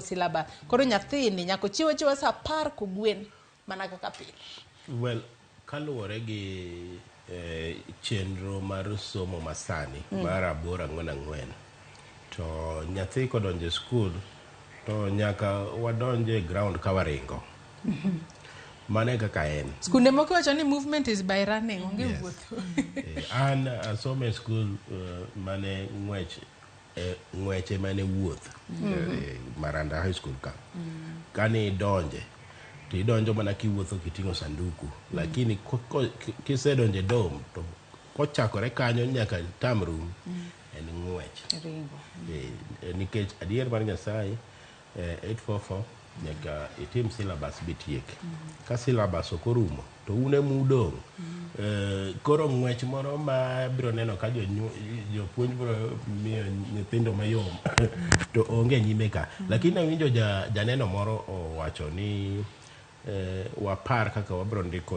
Syllabus. Koro nyathini nyaka ochiw achiwa sa 10 kogwen mana kaka pile. Well, kaluwore gi chenro mar somo masani mar 8-4-4, to nyathi kodonjo e skul to nyaka wadonj e ground ka waringo. Mano e kaka en. Skunde moko iwacho ni movement is by running, onge wuotho. An asomo e skul mane ng'wech, ng'wech ema ne wuoth, Maranda High School ka. Kane idonje to idonjo mana kiwuotho kiting'o sanduku, lakini kisedonjo e dom to kochakore kanyo nyaka tam rum en ng'wech. Ringo. Nikech adier mar Nyasaye, 844 nyaka itim syllabus bitiek. Ka syllabus ok orumo to un ema udong'. Koro ng'wech moro ma biro neno ka jopuonj biro miyo nyithindo mayom to onge nyime ka. Lakini awinjo janeno moro owacho ni wapar kaka wabiro ndiko.